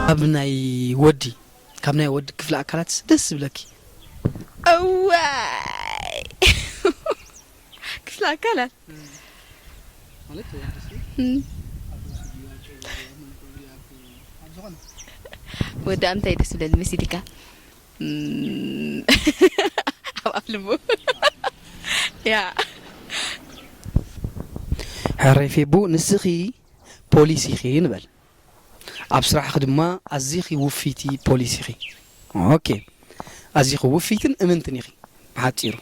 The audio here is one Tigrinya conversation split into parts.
ካብ ናይ ወዲ ካብ ናይ ወዲ ክፍለ ኣካላት ደስ ዝብለኪ? እዋይ፣ ክፍለ ኣካላት ማለት ወዲ ሲ እም። ወዲ ኣምታይ ደስ ዝብለኒ መሲልካ? እም፣ ኣብ ኣፍልቡ። ያ። ሕራይ ፌቡ፣ ንስኺ ፖሊስ ኢኺ ንበል። ኣብ ስራሕኺ ድማ ኣዚኺ ውፍይቲ ፖሊስ ኢኺ። ኦኬ። ኣዚኺ ውፍይትን እምንትን ኢኺ። ብሓጺሩ።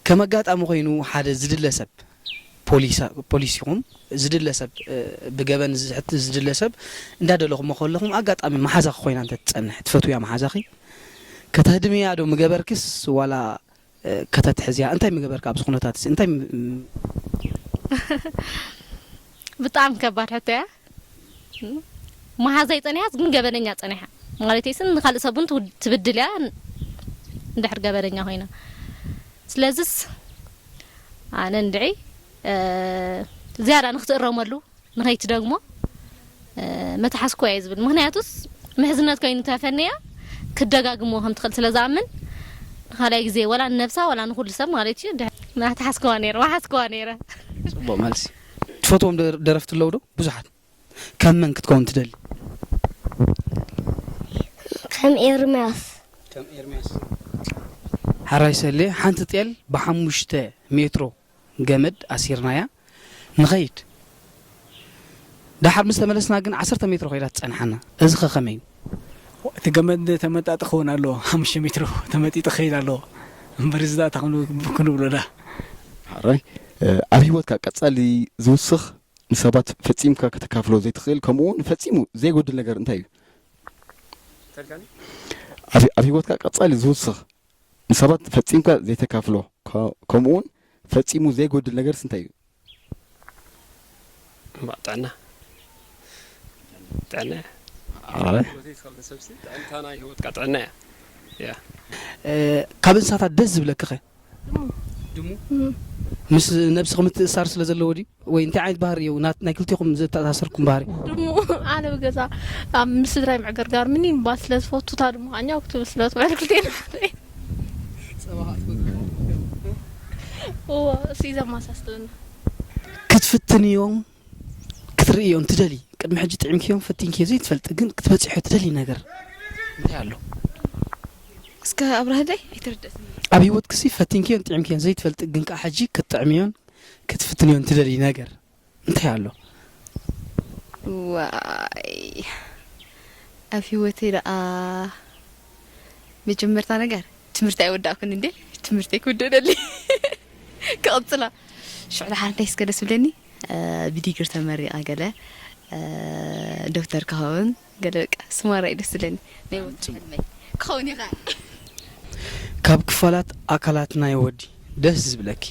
ከም ኣጋጣሚ ኮይኑ ሓደ ዝድለ ሰብ፣ ፖሊሳ-፣ ፖሊስ ይኹን ዝድለ ሰብ፣ እ፣ ብገበን ዝሕት-፣ ዝድለ ሰብ እንዳደለኹሞ ከለኹም ኣጋጣሚ መሓዛኺ ኮይና እንተ ትጸንሕ፣ ትፈትውያ መሓዛኺ? ከተህድምያ ዶ ምገበርክስ ዋላ፣ እ፣ ከተትሕዝያ? እንታይ ምገበርካ ኣብዚ ኩነታትሲ? እንታይ ም-፣ ም-፣ ብጣዕሚ ከባድ ሕቶ እያ። መሓዛይ ጸኒሓስ ግን ገበነኛ ጸኒሓ። ማለተይስ ንኻልእ ሰብ እውን ትውድ-፣ ትብድል እያ፣ እንድሕር ገበነኛ ኮይና። ስለዝስ ኣነ እንድዒ፣ እ፣ ዝያዳ ንክትእረመሉ፣ ንኸይትደግሞ፣ እ፣ መተሓዝኩዋ እየ ዝብል። ምኽንያቱስ ምሕዝነት ኮይኑ እንተፈንያ፣ ክትደጋግሞ ከም ትኽእል ስለ ዝኣምን፣ ንኻልኣይ ግዜ፣ ወላ ንነብሳ፣ ወላ ንኹሉ ሰብ ማለት እዩ፣ ድሕ-፣ ምሓዝኩዋ ነይረ፣ ምሓዝኩዋ ነይረ። ጽቡቕ መልሲ። ትፈትዎም ደር-፣ ደረፍቲ ኣለዉ ዶ? ብዙሓት። ከም መን ክትከውን ትደሊ? ከም ኤርምያስ። ከም ኤርምያስ። ሕራይ ሰሌ፣ ሓንቲ ጤል ብሓሙሽተ ሜትሮ ገመድ ኣሲርናያ ንኸይድ። ደሓር ምስ ተመለስና ግን ዓሰርተ ሜትሮ ኮይዳ ትጸንሓና። እዚ ኸ ከመይ እዩ? እቲ ገመድ ተመጣጢ ክኸውን ኣለዎ። ሓሙሽተ ሜትሮ ተመጢጡ ክኸይድ ኣለዎ። እምበር እዚ ደኣ እንታይ ክንብል፣ ክንብሎ ደኣ? ሕራይ፣ እ፣ ኣብ ህይወትካ ቀጻሊ ዝውስኽ ንሰባት ፈጺምካ ከተካፍሎ ዘይትኽእል፣ ከምኡ እውን ፈጺሙ ዘይጎድል ነገር እንታይ እዩ? ኣብ፣ ኣብ ህይወትካ ቀጻሊ ዝውስኽ ንሰባት ፈጺምካ ዘይተካፍሎ፣ ከ-፣ ከምኡ እውን ፈጺሙ ዘይጎድል ነገርስ እንታይ እዩ? እምበኣር ጥዕና። ጥዕና እያ። ኣረ። ህይወተይ ትኸልእ ሰብሲ፣ ጥዕና፣ እታ ናይ ህይወትካ ጥዕና እያ። ያ። እ፣ ካብ እንስሳታት ደስ ዝብለኪ ኸ? ድሙ። እም። ምስ ነብስኺ ምትእስሳር ስለ ዘለዎ ድዩ? ወይ እንታይ ዓይነት ባህሪ እዩ? ናት-፣ ናይ ክልቴኹም ዘተኣሳሰርኩም ባህሪ? ድሙ፣ ኣነ ብገዛ ኣብ ምስ ስድራይ ምዕግርጋር ምኒን እባ ስለ ዝፈቱ፣ እታ ድሙ ኣኛው ክትብል ስለ ትውዕል ክልቴና ሓደ። ጸባ ኸኣ ትፈትዎ? እዎ፣ እሱ እዩ ዘመሳስለና። ክትፍትንዮም ክትርእዮን ትደሊ፣ ቅድሚ ሕጂ ጥዒምክዮን ፈቲንክዮ ዘይትፈልጢ ግን ክትበጺሖ ትደሊ ነገር እንታይ ኣሎ? እስከ ኣብርሃለይ፣ ኣይተረደእትን። ኣብ ህይወትክሲ ፈቲንክዮን ጥዒምክዮን ዘይትፈልጢ ግን ከኣ ሕጂ ክትጥዕምዮን ክትፍትንዮን ትደሊ ነገር እንታይ ኣሎ? ዋይ፣ ኣብ ህይወተይ ደኣ መጀመርታ ነገር ትምህርቲ ኣይወዳእኩን እንዴ? ትምህርተይ ክውድእ ደሊ ክቕጽላ። ሽዑ ደሓር እንታይ እስከ ደስ ዝብለኒ፣ እ፣ ብዲግሪ ተመሪቐ ገለ፣ እ፣ ዶክተር ክኸውን ገለ፣ በቃ ስማራ እዩ ደስ ዝብለኒ። ናይ ወዲ ሕልመይ ክኸውን እዩ ኸዓ። ካብ ክፋላት ኣካላት ናይ ወዲ ደስ ዝብለኪ?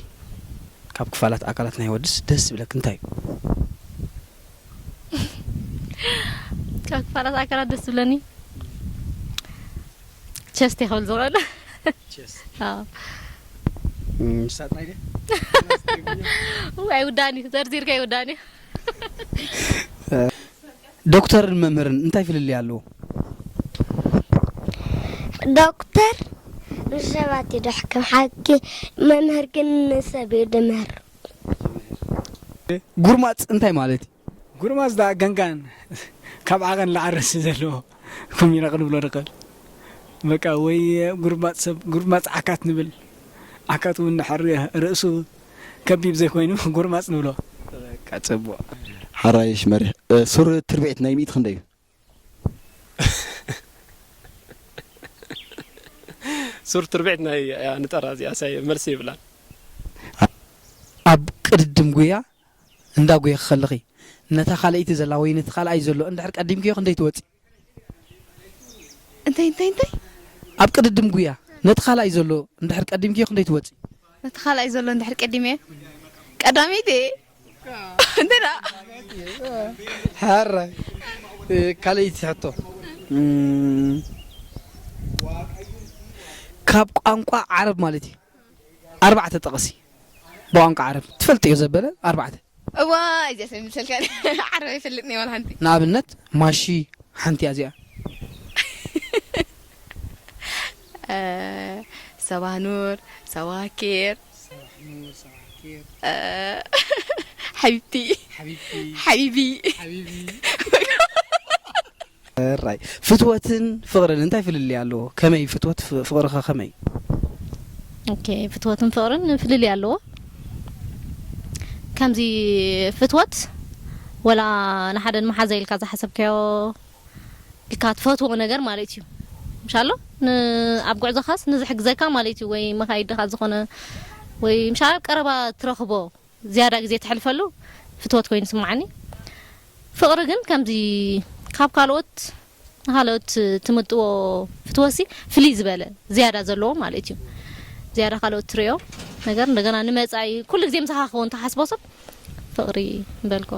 ካብ ክፋላት ኣካላት ናይ ወድስ ደስ ዝብለኪ እንታይ እዩ? ካብ ክፋላት ኣካላት ደስ ዝብለኒ ቸስት እየ ክብል ዝኽእል። ቸስት። ኣዎ። እም፣ ንሳ ጥራይ ድያ? እው፣ ኣይውዳእን እዩ። ዘርዚርካ ኣይውዳእን እዩ። ዶክተርን መምህርን እንታይ ፍልልይ ኣለዎ? ዶክተር ንሰባት እዩ ደሕክም ሓኪ፣ መምህር ግን ንሰብ እዩ ድምህር። ጉርማጽ እንታይ ማለት እዩ? ጉርማጽ ደኣ ገንጋን ካብ ዓቐን ንላዕሊ ርእሲ ዘለዎ ኩሚራ ክንብሎ ንኽእል። በቃ ወይ ጉርማጽ ሰብ፣ ጉርማጽ ዓካት ንብል። ዓካት እውን እንድሕር ርእሱ ከቢብ ዘይኮይኑ ጉርማጽ ንብሎ። በቃ ጽቡቕ። ሓራይሽ መሪሕ። እ፣ ሱር ትርብዒት ናይ ሚእቲ ክንደይ እዩ? ሱር ትርብዒት ናይ እያ ንጠራ እዚኣ ሳይ መልሲ ይብላን። ኣብ ቅድድም ጉያ እንዳጎየኺ ከለኺ ነታ ካልኣይቲ ዘላ ወይ ነቲ ካልኣይ ዘሎ እንድሕር ቀዲምክዮ ክንደይ ትወጺ? እንታይ እንታይ እንታይ ኣብ ቅድድም ጉያ ነቲ ካልኣይ ዘሎ እንድሕር ቀዲምክዮ ክንደይ ትወጺ? ነቲ ካልኣይ ዘሎ እንድሕር ቀዲመ ቀዳመይቲ እየ። እንተ ደኣ ሓራይ ካልኣይቲ ሕቶ እም፣ ካብ ቋንቋ ዓረብ ማለት እዩ ኣርባዕተ ጠቐሲ ብቋንቋ ዓረብ ትፈልጥዮ ዘበለ ኣርባዕተ እዋ፣ እዚኣ ሰብ ይምሰልካ። ዓረብ ኣይፈልጥን እየ ዋላ ሓንቲ። ንኣብነት ማሺ ሓንቲ እያ እዚኣ። እ፣ ሰባህ ኑር፣ ሰባህ ኬር፣ እ፣ ሓቢብቲ፣ ሓቢቢ፣ ራይ ፍትወትን ፍቕርን እንታይ ፍልልይ ኣለዎ? ከመይ ፍትወት ፍ- ፍቕርኸ ከመይ? ኦኬ፣ ፍትወትን ፍቕርን ፍልልይ ኣለዎ። ከምዚ ፍትወት ወላ ንሓደ ንመሓዛ ኢልካ ዝሓሰብካዮ ኢልካ ትፈትዎ ነገር ማለት እዩ። ምሻሎ ን- ኣብ ጉዕዞኻስ ንዝሕግዘካ ማለት እዩ። ወይ መኻይድኻ ዝኾነ ወይ ምሻ ቀረባ ትረኽቦ ዝያዳ ግዜ ተሕልፈሉ ፍትወት ኮይኑ ስምዓኒ። ፍቕሪ ግን ከምዚ ካብ ካልኦት ንካልኦት ትምጥዎ ፍትወሲ ፍልይ ዝበለ ዝያዳ ዘለዎ ማለት እዩ። ዝያዳ ካልኦት ትሪኦ ነገር እንደገና ንመፃኢ ኩሉ ግዜ ምሳኻ ክኸውን ተሓስቦ ሰብ ፍቕሪ በልኮ።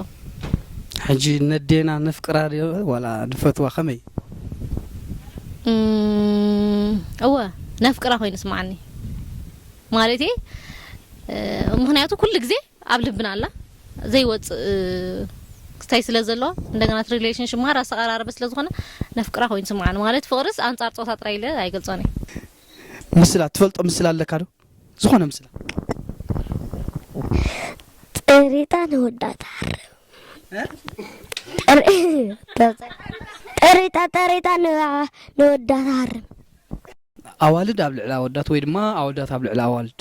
ሕጂ ነዴና ነፍቅራ ድዮ ዋላ ንፈትዋ ከመይ? እም፣ እወ ነፍቅራ ኮይኑ ስምዓኒ ማለቴ እ፣ ምክንያቱ ኩሉ ግዜ ኣብ ልብና ኣላ ዘይወፅእ ክስታይ ስለ ዘለዋ እንደገና እቲ ሪሌሽንሽፕ ማራ ኣሰቃራረበ ስለ ዝኾነ ነፍቅራ ኮይኑ ስምዓኒ ማለት ፍቅርስ ኣንፃር ፆታ ጥራይ ኢለ ኣይገልፆን እየ። ምስላ ትፈልጦ ምስላ ኣለካ ዶ? ዝኾነ ምስላ። ጠሪጣ ንወዳ ትሃርም። ጠሪ- ጠሪጣ ጠሪጣ ንወዳ ትሃርም። ኣዋልድ ኣብ ልዕሊ ኣወዳት ወይ ድማ ኣወዳት ኣብ ልዕሊ ኣዋልድ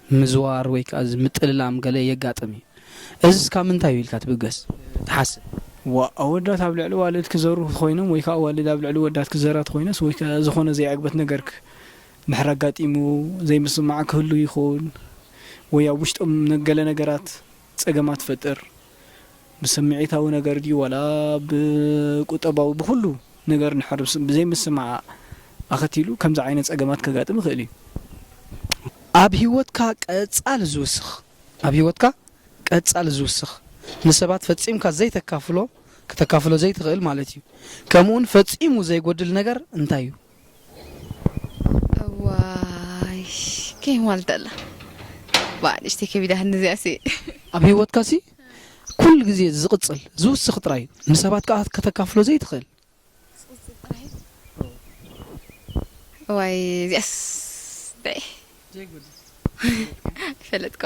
ምዝዋር ወይ ከዓ እዚ ምጥልላም ገለ የጋጥም እዩ። እዚስ ካብ ምንታይ እዩ ኢልካ ትብገስ ትሓስብ? ዋ ኣወዳት ኣብ ልዕሊ ኣዋልድ ክዘሩ ኮይኖም ወይ ከዓ ኣዋልድ ኣብ ልዕሊ ወዳት ክዘራ ተኮይነስ ወይ ከዓ ዝኾነ ዘይዕግበት ነገር ክ- ድሕር ኣጋጢሙ ዘይምስማዕ ክህሉ ይኸውን ወይ ኣብ ውሽጦም ገለ ነገራት ፀገማት ፈጥር ብስምዒታዊ ነገር ድዩ ዋላ ብቁጠባዊ ብኩሉ ነገር ንሕር ብዘይምስማዕ ኣኸቲሉ ከምዚ ዓይነት ፀገማት ከጋጥም ይኽእል እዩ። ኣብ ህይወትካ ቀጻል ዝውስኽ ኣብ ህይወትካ ቀጻል ዝውስኽ ንሰባት ፈጺምካ ዘይተካፍሎ ከተካፍሎ ዘይትኽእል ማለት እዩ። ከምኡውን ፈጺሙ ዘይጎድል ነገር እንታይ እዩ? እዋይ፣ ከይ ማለት ኣላ። ባ ንእሽተይ ከቢዳ ህንዚኣ ሲ። ኣብ ህይወትካ ሲ ኩሉ ግዜ ዝቕጽል ዝውስኽ ጥራይ እዩ። ንሰባት ከኣ ከተካፍሎ ዘይትኽእል። እዋይ እዚኣስ ደይ ፈለጥኳ።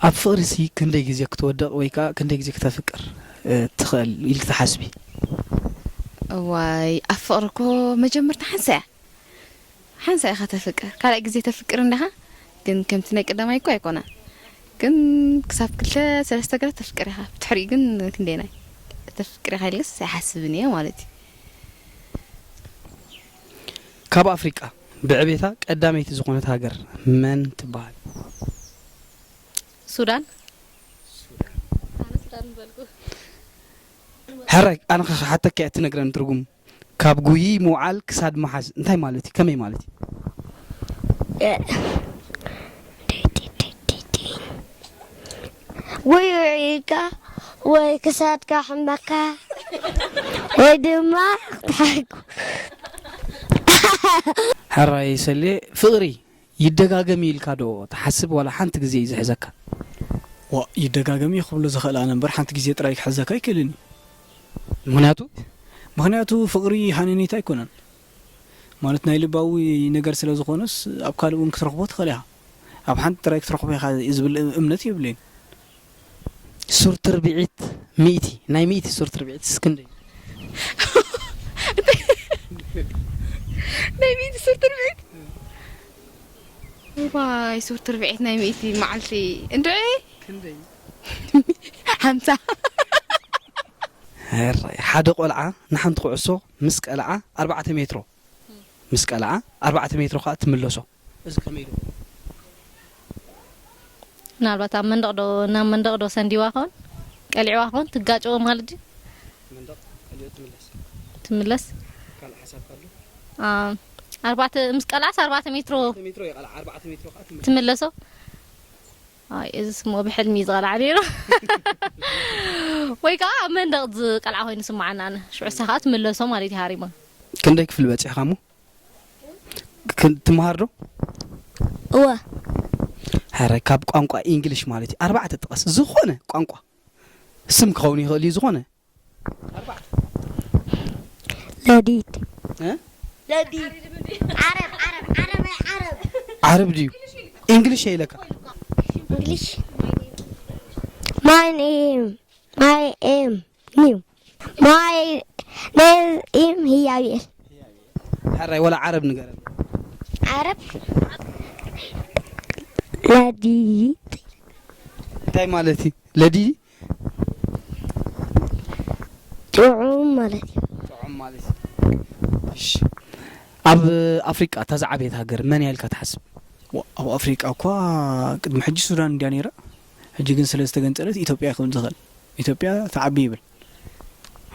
ኣብ ፍቕሪ ሲ ክንደይ ግዜ ክትወድቕ ወይ ከኣ ክንደይ ግዜ ክተፍቅር እ፣ ትኽእል ኢልክ ትሓስቢ? እዋይ ኣብ ፍቕሪ እኮ መጀመርታ ሓንሳ እያ ሓንሳ ኢኻ ተፍቅር ካልኣይ ግዜ ተፍቅር እንዲኻ ግን ከምቲ ናይ ቀዳማይ እኮ ኣይኮነን ግን ክሳብ ክልተ ሰለስተ ግራት ተፍቅር ኢኻ ብድሕሪኡ ግን ክንደየናይ ተፍቅር ኢኻ ኢልክስ ኣይሓስብን እየ ማለት እዩ። ካብ ኣፍሪቃ ብዕቤታ ቀዳመይቲ ዝኾነት ሃገር መን ትበሃል? ሱዳን ሕራይ ኣነ ክሓተካ እያ ትነግረኒ ትርጉም ካብ ጉይይ ምውዓል ክሳድ ምሓዝ እንታይ ማለት እዩ ከመይ ማለት እዩ? ወይ ውዒልካ ወይ ክሳድካ ሕመካ ወይ ድማ ክትሓርቁ። ሕራይ ሰሌ ፍቕሪ ይደጋገም እዩ ኢልካ ዶ ትሓስብ ዋላ ሓንቲ ግዜ እዩ ዝሕዘካ? ዋ ይደጋገም እዩ ክብሎ ዝኽእል ኣነ እምበር ሓንቲ ግዜ ጥራይ ክሕዘካ ኣይክእልን እዩ። ምክንያቱ ምክንያቱ ፍቕሪ ሃነኔታ ኣይኮነን ማለት ናይ ልባዊ ነገር ስለ ዝኾነስ ኣብ ካልእ እውን ክትረኽቦ ትኽእል ኢኻ። ኣብ ሓንቲ ጥራይ ክትረኽቦ ኢኻ ዝብል እምነት የብለይን። ሱር ትርብዒት ሚእቲ ናይ ሚእቲ ሱር ትርብዒት እስክንደይ? ናይ ሚእቲ ሱር ትርብዒት ዋይ ሱር ትርብዒት ናይ ሚእቲ መዓልቲ እንድዒ ሓምሳ ሕራይ ሓደ ቆልዓ ንሓንቲ ኩዕሶ ምስ ቀልዓ ኣርባዕተ ሜትሮ ምስ ቀልዓ ኣርባዕተ ሜትሮ ከዓ ትምለሶ። እዚ ከመይ ኢሉ? ምናልባት ኣብ መንደቕ ዶ ናብ መንደቕ ዶ ሰንዲዋ ኸውን ቀሊዕዋ ኸውን ትጋጨዎ ማለት ድዩ? መንደቕ ቀሊዑ ትምለስ። ትምለስ ካልእ ሓሳብ ካሉ? ኣርባዕተ ምስ ቀልዓስ ኣርባዕተ ሜትሮ ሜትሮ ይቐልዓ ኣርባዕተ ሜትሮ ከዓ ትምለስ። ትምለሶ። ኣይ እዚ ስሞ ብሕልሚ እዩ ዝቐልዓ ነይሩ። ወይ ከዓ ኣብ መንደቕ ዝቀልዓ ኮይኑ ስምዓና ኣነ ሽዑ እሳ ከዓ ትምለሶ ማለት እዩ ሃሪማ። ክንደይ ክፍሊ በፂሕካ እሞ? ክን- ትመሃር ዶ? እወ ሕረ ካብ ቋንቋ ኢንግሊሽ ማለት እዩ ኣርባዕተ ጥቀስ ዝኾነ ቋንቋ ስም ክኸውን ይኽእል እዩ ዝኾነ። ለዲድ እ? ለዲድ ዓረብ ዓረብ ዓረብ ዓረብ ዓረብ ድዩ? ኢንግሊሽ እየ ኢለካ። English. My name, my name, new. My name is Hiyabil. ሕራይ ወላ ዓረብ ንገረን። ዓረብ ለዲድ እንታይ ማለት እዩ ለዲ? ጥዑም ማለት እዩ። ጥዑም ማለት እዩ። እሺ፣ ኣብ ኣፍሪቃ እታ ዝዓበየት ሃገር መን እያ ኢልካ ትሓስብ? ኣብ ኣፍሪቃ እኳ ቅድሚ ሕጂ ሱዳን እንድያ ነይራ። ሕጂ ግን ስለ ዝተገንጸለት ኢትዮጵያ ክብል ዝኽእል። ኢትዮጵያ ትዓቢ ይብል።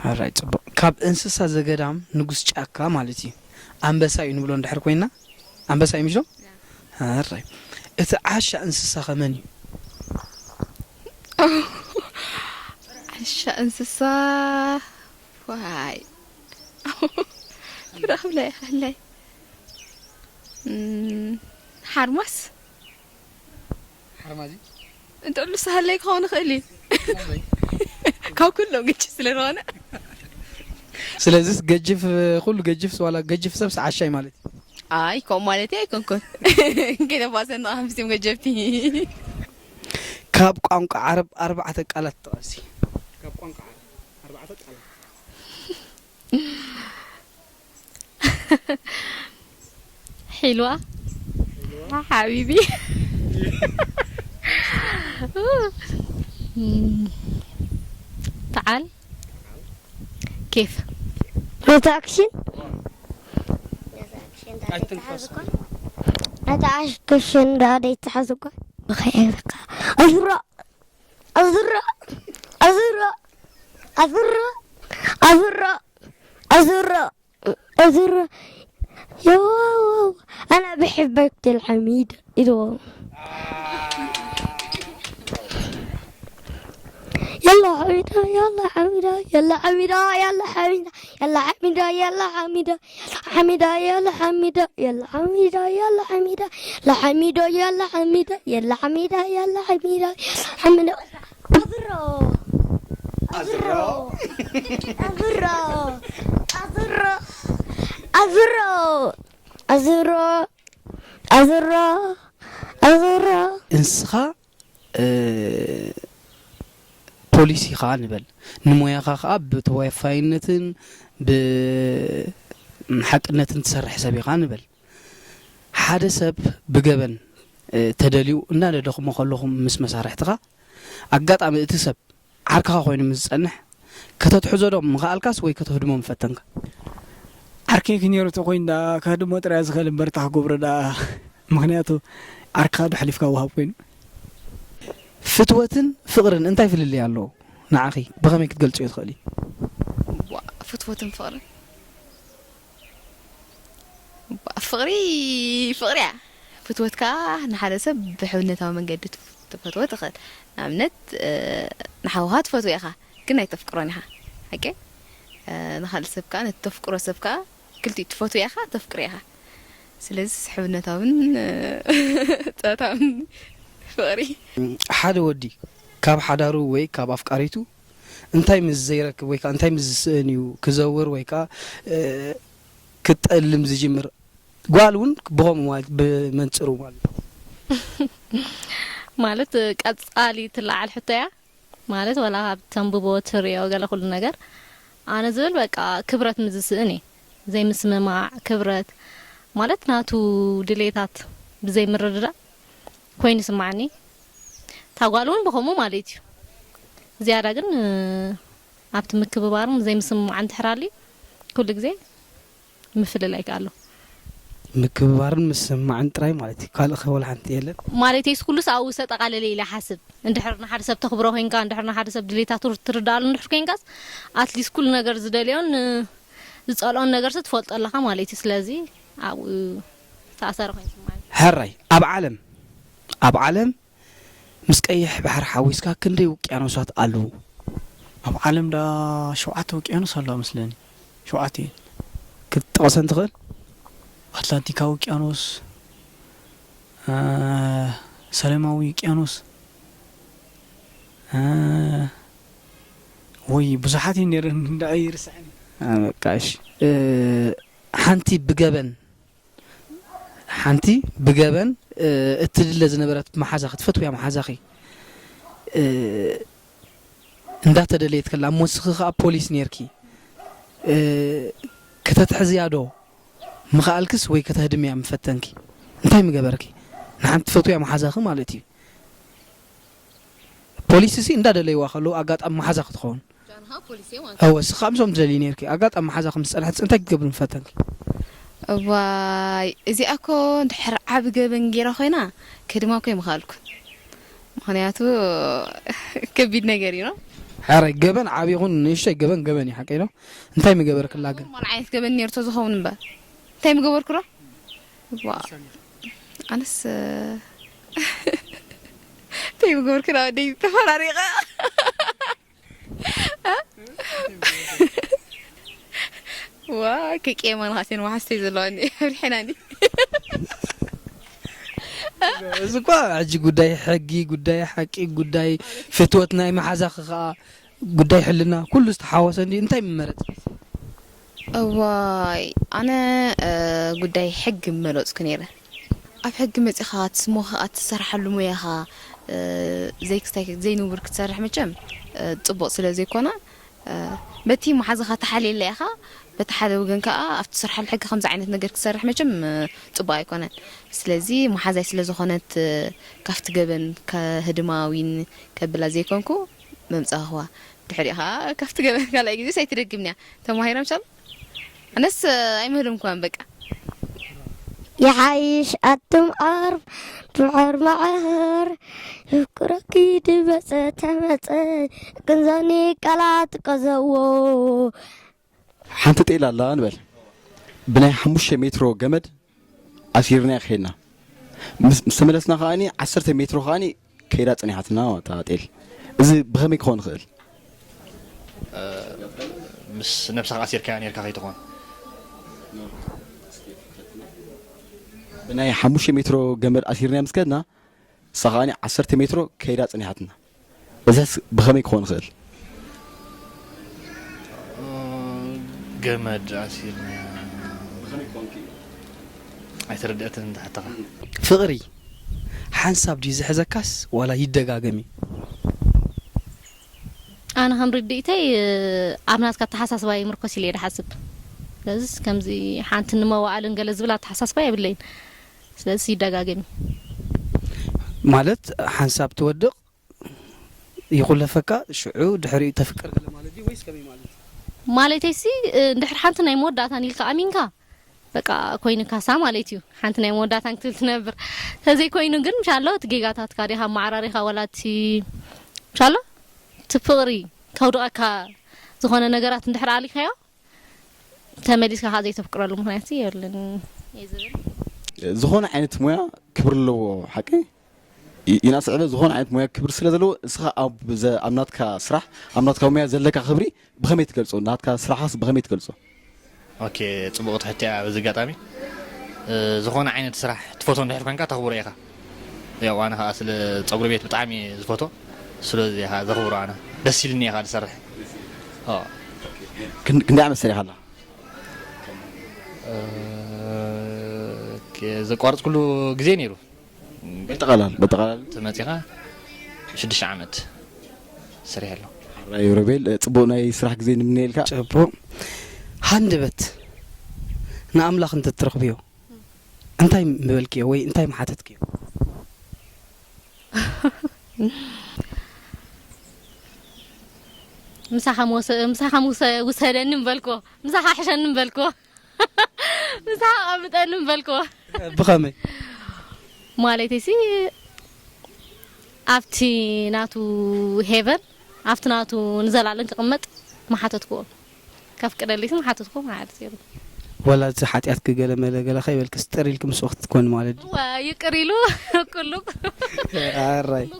ሕራይ ጽቡቕ። ካብ እንስሳ ዘገዳም ንጉስ ጫካ ማለት እዩ ኣንበሳ እዩ ንብሎ እንድሕር ኮይና ኣንበሳ እዩ ምሽ ዶ? ሕራይ። እቲ ዓሻ እንስሳ ከ መን እዩ? ዓሻ እንስሳ ዋይ ትረኽብላ ይኽእለይ ሓርማስ ሓርማዚ እንተሉ ሳሃለይ ክኸውን ይኽእል እዩ ካብ ኩሎም ግጭ ስለ ዝኾነ ስለዚስ ገጅፍ ኩሉ ገጅፍ ዋላ ገጅፍ ሰብስ ዓሻይ ማለት እዩ። ኣይ ከምኡ ማለት ኣይኮንኩን ከይተባሰና ምስ እዮም ገጀፍቲ ካብ ቋንቋ ዓረብ ኣርባዕተ ቃላት ጥቐሲ። ካብ ቋንቋ ዓረብ ኣርባዕተ ቃላት። ሒልዋ ሓቢቢ ተዓል ኬፍ ነቲ ኣክሽን ነቲ ኣክሽን ደኣ ደይተሓዝ እኳ ኣዝሮ ኣዝሮ ኣዝሮ ኣዝሮ ኣዝሮ ኣዝሮ ኣዝሮ يواو أنا بحبك الحميد إلو يلا حميدة يلا حميدة يلا حميدة يلا حميدة يلا حميدة يلا حميدة حميدة يلا حميدة يلا حميدة يلا حميدة يلا حميدة يلا حميدة يلا حميدة يلا حميدة يلا حميدة أزرو أزرو أزرو أزرو أزرو أزرو أزرو እንስኻ ፖሊስ ኢኻ ንበል፣ ንሞያኻ ከዓ ብተወፋይነትን ብሓቅነትን ትሰርሕ ሰብ ኢኻ ንበል። ሓደ ሰብ ብገበን ተደልዩ እናደደኹሞ ከለኹም ምስ መሳርሕትኻ ኣጋጣሚ እቲ ሰብ ዓርክኻ ኮይኑ ምስ ዝጸንሕ ከተትሕዞ ዶ ምኽኣልካስ ወይ ከተህድሞ ምፈተንካ? ዓርከይ ክነይሩ ተኮይኑ ደኣ ከህድሞ ጥራይ ዝኽእል እምበር እታ ክገብሮ ደኣ ምኽንያቱ ዓርክኻ ዶ ሓሊፍካ ወሃብ ኮይኑ ፍትወትን ፍቕርን እንታይ ፍልልይ ኣለዎ ንዓኺ ብኸመይ ክትገልጽዮ ትኽእሊ? ፍትወትን ፍቕርን ፍቕሪ ፍቕሪ እያ ፍትወት ከዓ ንሓደ ሰብ ብሕውነታዊ መንገዲ ትፈትዎ ትኽእል ንኣብነት ንሓውኻ ትፈትዎ ኢኻ ግን ኣይተፍቅሮን ኢኻ ሓቂ ንካልእ ሰብ ከዓ ነቲ ተፍቅሮ ሰብ ከዓ ክልቲኡ ትፈትዎ ኢኻ ተፍቅሮ ኢኻ ስለዚ ሕውነታውን ጸታውን ፍቕሪ ሓደ ወዲ ካብ ሓዳሩ ወይ ካብ ኣፍቃሪቱ እንታይ ምስ ዘይረክብ ወይ ከዓ እንታይ ምስ ዝስእን እዩ ክዘውር ወይ ከዓ ክጠልም ዝጅምር? ጓል እውን ብኸምኡ ማለት ብመንፅሩ ማለት ማለት ቀፃሊ ትለዓል ሕቶ እያ ማለት ዋላ ካብ ተንብቦ ትሪኦ ገለ ኩሉ ነገር ኣነ ዝብል በቃ ክብረት ምስ ዝስእን እየ ዘይምስምማዕ ክብረት ማለት ናቱ ድሌታት ብዘይምርድዳእ ኮይኑ ይስማዓኒ እታ ጓል እውን ብኸምኡ ማለት እዩ ዝያዳ ግን ኣብቲ ምክብባርን ዘይምስምማዕ እንድሕር ኣልዩ ኩሉ ግዜ ምፍልላይ ከ ኣሎ። ምክብባርን ምስምማዕን ጥራይ ማለት እዩ ካልእ ከ ወላ ሓንቲ የለን። ማለተይስ ኩሉስ ኣብኡ ዝተጠቓለለ ኢለ ይሓስብ። እንድሕር ንሓደ ሰብ ተኽብሮ ኮይንካ፣ እንድሕር ንሓደ ሰብ ድሌታቱ ትርድኣሉ እንድሕር ኮይንካስ ኣትሊስት ኩሉ ነገር ዝደልዮን ዝጸልኦን ነገርሲ ትፈልጦ ኣለኻ ማለት እዩ። ስለዚ ኣብኡ ዝተኣሰረ ኮይኑ ይስምዓኒ። ሕራይ ኣብ ዓለም ኣብ ዓለም ምስ ቀይሕ ባሕሪ ሓዊስካ ክንደይ ውቅያኖሳት ኣለዉ? ኣብ ዓለም ደኣ ሸውዓተ ውቅያኖስ ኣለዋ መስለኒ። ሸውዓተ እየን። ክትጠቐሰን ትኽእል? ኣትላንቲካዊ ውቅያኖስ፣ ሰላማዊ ውቅያኖስ፣ ወይ ብዙሓት እዩ ነይረን፣ እንዳ ኣይርስዕን። አ፣ በቃ እሺ። እ፣ ሓንቲ ብገበን፣ ሓንቲ ብገበን፣ እ፣ እትድለ ዝነበረት መሓዛኺ፣ ትፈትውያ መሓዛኺ፣ እ፣ እንዳተደለየት ከላ፣ እሞ ንስኺ ኸኣ ፖሊስ ነይርኪ፣ እ፣ ከተትሕዝያ ዶ ምኸኣልክስ ወይ ከተህድምያ ምፈተንኪ? እንታይ ምገበርኪ? ንሓንቲ ትፈትውያ መሓዛኺ ማለት እዩ። ፖሊስሲ እንዳደለይዋ ከለዉ ኣጋጣሚ መሓዛ ክትኸውን። ጃንሃ ፖሊስ እየ ማለት እወ፣ ንስኻ ምሶም ትደልዪ ነይርኪ። ኣጋጣሚ መሓዛ ከም ዝጸንሐት እንታይ ክትገብሪ ምፈተንኪ? እዋይ፣ እዚኣ እኮ እንድሕር ዓቢ ገበን ገይራ ኮይና፣ ከድማ እኮ ኣይምኸኣልኩ። ምኽንያቱ ከቢድ ነገር እዩ ነው። ሕራይ ገበን ዓቢ ይኹን ንእሽተይ ገበን ገበን እዩ፣ ሓቀይ ነው። እንታይ ምገበርክላ ግን? ኖርማል ዓይነት ገበን ነይሩ ተዝኸውን እምበር። እንታይ ምገበርኩ ዶ? ዋ፣ ኣነስ፣ እንታይ ምገበርኩ ዶ? ወደይ ተፈራሪቐ። ዋ፣ ከቄማ ንኻሴን መሓዝተይ ዘለዋኒ፣ ኣብሪሐናኒ። እዚ እኳ ሕጂ ጉዳይ ሕጊ፣ ጉዳይ ሓቂ፣ ጉዳይ ፍትወት ናይ መሓዛኺ ኸኣ፣ ጉዳይ ሕልና፣ ኩሉ ዝተሓወሰ እንዲ እንታይ ምመረጽ? እዋይ፣ ኣነ፣ እ፣ ጉዳይ ሕጊ ምመረጽኩ ነይረ። ኣብ ሕጊ መጺኻ ትስሞ ኸኣ ትሰርሓሉ ሞያኻ፣ እ፣ ዘይክስታይ ዘይንቡር ክትሰርሕ መቸም፣ እ፣ ጽቡቕ ስለ ዘይኮነ፣ እ፣ በቲ መሓዛኻ ተሓልየላ ኢኻ፣ በቲ ሓደ ወገን ከኣ ኣብቲ ትሰርሓሉ ሕጊ ከምዚ ዓይነት ነገር ክትሰርሕ መቸም፣ እ፣ ጽቡቕ ኣይኮነን። ስለዚ መሓዛይ ስለ ዝኾነት፣ እ፣ ካብቲ ገበን ከህድማ ዊን ከብላ ዘይኮንኩ መምጻእኽዋ። ድሕሪኡ ኸኣ ካብቲ ገበን ካልኣይ ግዜስ ኣይትደግምን'ያ። ተማሂረ ምሻል? ኣነስ ኣይምህርምኳን በቃ። ይሓይሽ ኣቱም ዓር ብዓር መዓር፣ ይፍቅረኪ ድመጸ ተመጸ፣ ክንዛኒ ቃላት ቀዘዎ። ሓንቲ ጤል ኣላ ንበል፣ ብናይ ሓሙሽተ ሜትሮ ገመድ ኣሲርናያ ከይድና። ምስ፣ ምስ ተመለስና ከኣኒ ዓሰርተ ሜትሮ ከኣኒ ከይዳ ጸኒሓትና እታ ጤል። እዚ ብኸመይ ክኸውን ይኽእል? እ፣ ምስ ነብስኻ ኣሲርካያ ኔርካ ከይትኾን። ብናይ ሓሙሽተ ሜትሮ ገመድ ኣሲርናያ ምስ ከድና፣ ንሳ ከኣኒ ዓሰርተ ሜትሮ ከይዳ ጸኒሓትና። እዚስ ብኸመይ ክኾን ይኽእል? እ፣ ገመድ ኣሲርናያ። ኣይተረድአትን እንተ ሓተኻ። ፍቕሪ ሓንሳብ ድዩ ዝሕዘካስ ዋላ ይደጋገም እዩ? ኣነ ከም ርድኢተይ፣ ኣብ ናትካ ኣተሓሳስባ ይምርኮስ ኢለ እየ ዝሓስብ። ስለዚ ከምዚ ሓንቲ ንመዋዕልን ገለ ዝብል ኣተሓሳስባ የብለይን። ስለዚ ይደጋገም እዩ። ማለት ሓንሳብ ትወድቕ ይኹለፈካ፣ ሽዑ ድሕሪኡ ተፍቅር ገለ ማለት ድዩ ወይስ ከመይ ማለት እዩ? ማለተይሲ፣ እንድሕር ሓንቲ ናይ መወዳእታን ኢልካ ኣሚንካ፣ በቃ ኮይኑካሳ ማለት እዩ። ሓንቲ ናይ መወዳእታን ክትብል ትነብር። ተዘይኮይኑ ግን፣ ምሻሎ እቲ ጌጋታትካ ዲኻ መዓራሪኻ፣ ዋላ እቲ፣ ምሻሎ እቲ ፍቕሪ ከውድቐካ ዝኾነ ነገራት እንድሕር ኣሊኻዮ፣ ተመሊስካ ከዓ ዘይተፍቅረሉ ምኽንያት የለን እየ ዝብል። ዝኾነ ዓይነት ሞያ ክብሪ ኣለዎ፣ ሓቂ? ይ-፣ ይናስዕበ ዝኾነ ዓይነት ሞያ ክብሪ ስለ ዘለዎ፣ እስኻ ኣብ ዘ-፣ ኣብ ናትካ ስራሕ፣ ኣብ ናትካ ሞያ ዘለካ ክብሪ ብኸመይ ትገልጾ? ናትካ ስራሕስ ብኸመይ ትገልጾ? ኦኬ፣ ጽቡቕ ትሕቲ እያ። በዚ ኣጋጣሚ፣ እ፣ ዝኾነ ዓይነት ስራሕ ትፈትዎ እንድሕር ኮንካ፣ ተኽብሮ ኢኻ። ያው ኣነ ኸኣ ስለ ጸጉሪ ቤት ብጣዕሚ ዝፈትዎ፣ ስለዚ ኸኣ ዘኽብሮ ኣነ። ደስ ኢልኒ እየ ኸኣ ዝሰርሕ። ኣዎ። ክን-፣ ክንደይ ዓመት ሰሪሕካ ኣለኻ? እ፣ ኦኬ፣ ዘቋረጽኩሉ ግዜ ነይሩ። በጠቓላል፣ በጠቓላል? ተመጺኻ ሽዱሽተ ዓመት ሰሪሐ ኣለኹ። ሕራይ ሮቤል፣ ጽቡቕ ናይ ስራሕ ግዜ ንምነየልካ። ጽቡቕ። ሃንደበት ንኣምላኽ እንተትረኽብዮ፣ እንታይ ምበልክዮ ወይ እንታይ ምሓተትክዮ? ምሳኻ ምወሰ-፣ ምሳኻ ምውሰ-፣ ውሰደኒ ምበልክዎ፣ ምሳኻ ሕሸኒ ምበልክዎ። ምሳኻ ቀምጠኒ ምበልክዎ። ብኸመይ? ማለተይሲ፣ ኣብቲ ናቱ ሄቨን፣ ኣብቲ ናቱ ንዘላለም ክቕመጥ ምሓተትክዎ። ከፍቅደልይሲ ምሓተትክዎ ማለት እዩ። ወላ እቲ ሓጢኣትኪ ገለ መለ ገለ ከይበልክስ ጥር ኢልኪ ምስኡ ክትኮኒ ማለት ድዩ? እወ፣ ይቅር ኢሉ ኩሉ። ኣራይ። ኩሉ